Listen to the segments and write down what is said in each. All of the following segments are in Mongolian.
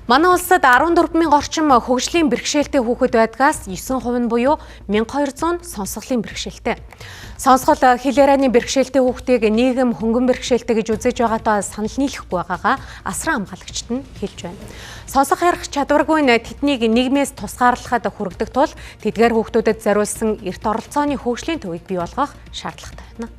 Манай улсад 14 мянган орчим хөгжлийн бэрхшээлтэй хүүхэд байдгаас 9% нь буюу 1200 сонсголын бэрхшээлтэй. Сонсгол, хэл ярианы бэрхшээлтэй хүүхдийг нийгэм хөнгөн бэрхшээлтэй гэж үзэж байгаатай санал нийлэхгүй байгаагаа асран хамгаалагчид нь хэлж байна. Сонсох ярих чадваргүй нь тэднийг нийгмээс тусгаарлахад хүргэдэг тул тэдгээр хүүхдүүдэд зориулсан эрт оролцооны хөгжлийн төвийг бий болгох шаардлагатай байна.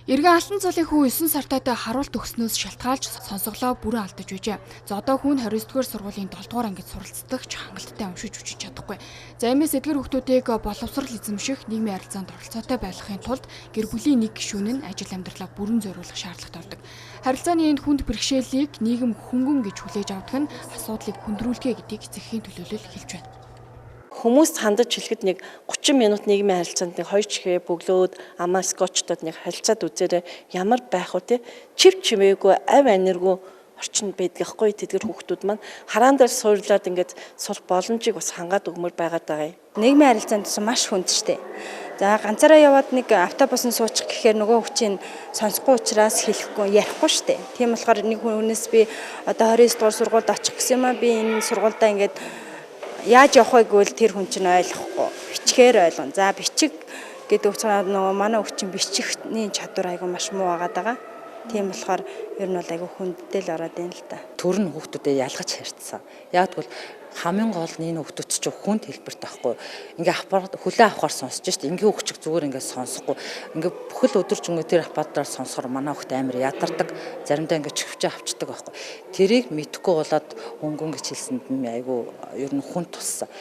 Иргэн Алтан цулын хүү 9 сартайтай харуулт өгснөөс шалтгаалж сонсголоо бүрэн алдаж байжээ. За одоо хүн 29-р сургуулийн 7 дугаар ангид суралцдаг ч хангалттай уншиж үчиж чадахгүй. За иймээс эдгэр хүүхдүүдийг боловсрал эзэмших, нийгмийн харилцаанд оролцоотой байлгахын тулд гэр бүлийн нэг гишүүн нь ажил амьдралаа бүрэн зориулах шаардлагатай болдог. Харилцааны энд хүнд бэрхшээлийг нийгэм хөнгөн гэж хүлээж авдаг нь асуудлыг хүндрүүлдэг гэдгийг эцэгхийн төлөөлөл хэлж байна. Хүмүүст хандаж хэлэхэд нэг 30 минут нийгмийн харилцаанд нэг 2 чихээ бөглөөд амаа скотчтод нэг харилцаад үзээрэй, ямар байх вэ те, чив чимээгүй, ав аниргүй орчин байдаг хгүй. Тэдгэр хүүхдүүд маань хараан дээр суурлаад ингээд сурах боломжийг бас хангаад өгмөр байгаад байгаа юм. Нийгмийн харилцаанд бас маш хүнд штэ. За ганцаараа яваад нэг автобусанд суучих гэхээр нөгөө хүчин сонсохгүй учраас хэлэхгүй, ярихгүй штэ. Тийм болохоор нэг хүнээс би одоо 29 дугаар сургуульд очих гэсэн юм аа, би энэ сургуульдаа ингээд яаж явах вэ гэвэл тэр хүн чинь ойлгохгүй. Бичгээр ойлгоно. За бичиг гэдэг утгаараа нөгөө манай хүчин бичихний чадвар айгүй маш муу байгаад байгаа. Тийм болохоор ер нь бол айгүй хүндтэй л ороод байна л да. Төр нь хүүхдүүдэд ялгаж харьцсан. Яг тэгвэл хамгийн гол нь энэ хүүхдүүд чинь хүнд хэлбэрт байхгүй. Ингээ аппарат хүлээ авахар сонсож шít. Ингээ хөвчөг зүгээр ингээ сонсохгүй. Ингээ бүхэл өдөржингөө тэр аппаратаар сонсохоор манай хүүхд амар ядардаг. Заримдаа ингээ чивчээ авчдаг байхгүй. Тэрийг мэдэхгүй болоод хөнгөн гэж хэлсэнд нь айгүй ер нь хүн туссан.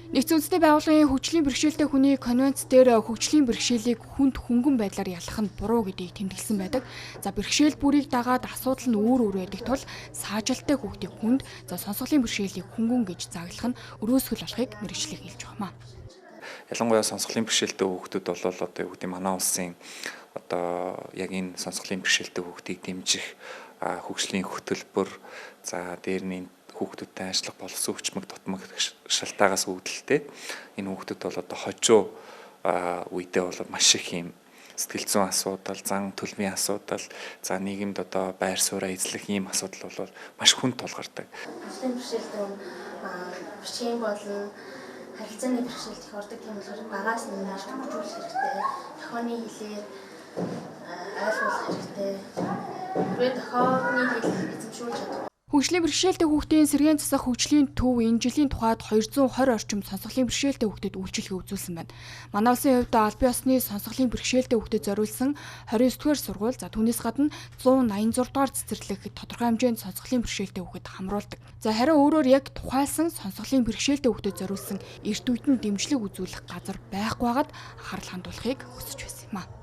Нэгдсэн үндэсний байгууллагын хөгжлийн бэрхшээлтэй хүний конвенц дээр хөгжлийн бэрхшээлийг хүнд хөнгөн байдлаар ялах нь буруу гэдгийг тэмдэглэсэн байдаг. За бэрхшээл бүрийг дагаад асуудал нь өөр өөр байдаг тул саажилттай хүүхдийг хүнд, за сонсголын бэрхшээлийг хөнгөн гэж заглах нь өрөөсгөл болохыг мэргэжлийг хэлж байгаа юм. Ялангуяа сонсголын бэрхшээлтэй хүүхдүүд бол одоо юу гэдэг манай улсын одоо яг энэ сонсголын бэрхшээлтэй хүүхдийг дэмжих хөгжлийн хөтөлбөр, за дээр нь хүүхдүүдтэй ажиллах боловсон хүчмэг дутмаг шалтаагаас үүдэлтэй энэ хүүхдүүд бол одоо хожуу үедээ бол маш их юм сэтгэл зүйн асуудал, зан төлмийн асуудал, за нийгэмд одоо байр сууриа эзлэх ийм асуудал бол маш хүнд тулгардаг. Хөгжлийн бэрхшээлтэй бичгийн болон харилцааны бэрхшээлд их ордог. Тийм болохоор багаас нь маш хөгжүүлэх хэрэгтэй. Тохионы хэлээр ойлгуулах хэрэгтэй. Хэрвээ тохионы хэл эзэмшүүлж чадахгүй Хөгжлийн бэрхшээлтэй хүүхдийн сэргээн засах хөгжлийн төв энэ жилийн тухайд 220 орчим сонсголын бэрхшээлтэй хүүхдэд үйлчилгээ үзүүлсэн байна. Манай улсын хувьд албан ёсны сонсголын бэрхшээлтэй хүүхдэд зориулсан 29-р сургууль, за түүнээс гадна 186 дугаар цэцэрлэг тодорхой хэмжээнд сонсголын бэрхшээлтэй хүүхэд хамруулдаг. За харин өөрөөр яг тухайлсан сонсголын бэрхшээлтэй хүүхдэд зориулсан эрт үед нь дэмжлэг үзүүлэх газар байхгүй байгаад анхаарал хандуулахыг хүсэж байсан юм а.